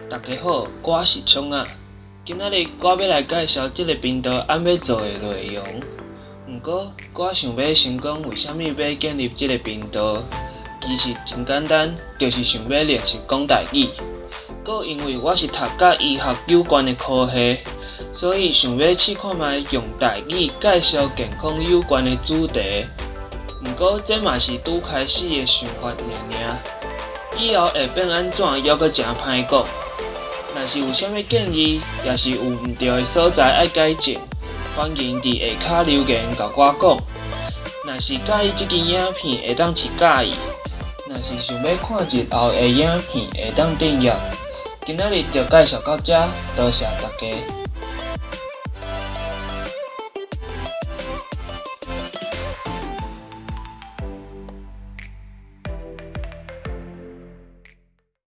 大家好，我是聰仔。今仔日我欲來介紹這个頻道按欲做的內容。毋過，我想欲先講為啥物欲建立這个頻道。其實真簡單，就是想欲練習講台語。閣因為我是讀佮醫學有關的科系，所以想欲試看覓用台語介紹健康有關的主題。毋過，這嘛是拄開始的想法爾爾，以後會變按怎，猶閣誠歹講。若是有啥物建議，抑是有毋對的所在愛改進，歡迎佇下跤留言共我講。若是佮意這支影片，會當飼佮意；若是想欲看日後的影片，會當訂閱。今仔日就介紹到遮，多謝大家。